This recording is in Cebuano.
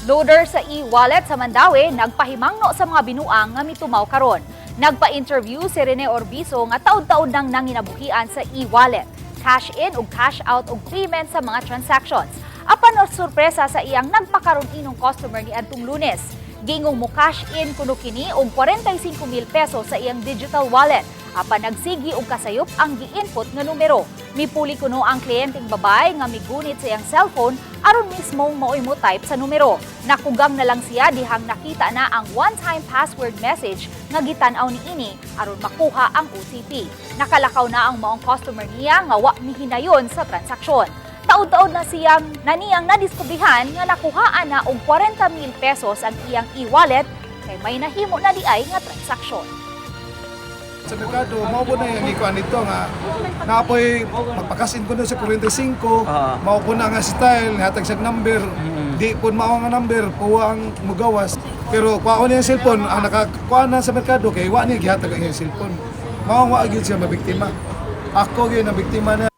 Loader sa e-wallet sa Mandaue nagpahimangno sa mga binuang nga mitumaw karon. Nagpa-interview si Rene Orbiso nga taud-taud nang nanginabuhian sa e-wallet, cash in ug cash out og payment sa mga transactions. Apan og sorpresa sa iyang nagpakaron inong customer ni adtong Lunes. Giingong mo cash in kuno kini og 45,000 pesos sa iyang digital wallet. Apan nagsigi og kasayop ang gi-input nga numero. Mipuli kuno ang kliyenteng babae nga migunit sa iyang cellphone aron mismo maoy mo type sa numero. Nakugang na lang siya dihang nakita na ang one-time password message nga gitan-aw niini aron makuha ang OTP. Nakalakaw na ang maong customer niya nga wa mihinayon sa transaksyon. Taud-taud na siyang naniyang nadiskubrihan nga nakuhaan na og 40,000 pesos ang iyang e-wallet kay may nahimo na di ay nga transaksyon. Sa merkado, mao po na yung ikuan nito nga naapoy magpakasin ko na sa 45, mao po na nga style, hatag sa number, di po mao nga number, puwa ang mugawas. Pero kuha ko niya yung cellphone, ang nakakuha na sa merkado, kay wa niya gihatag ang iyang cellphone. Mao wa gyud siya mabiktima. Ako gyud ang biktima na.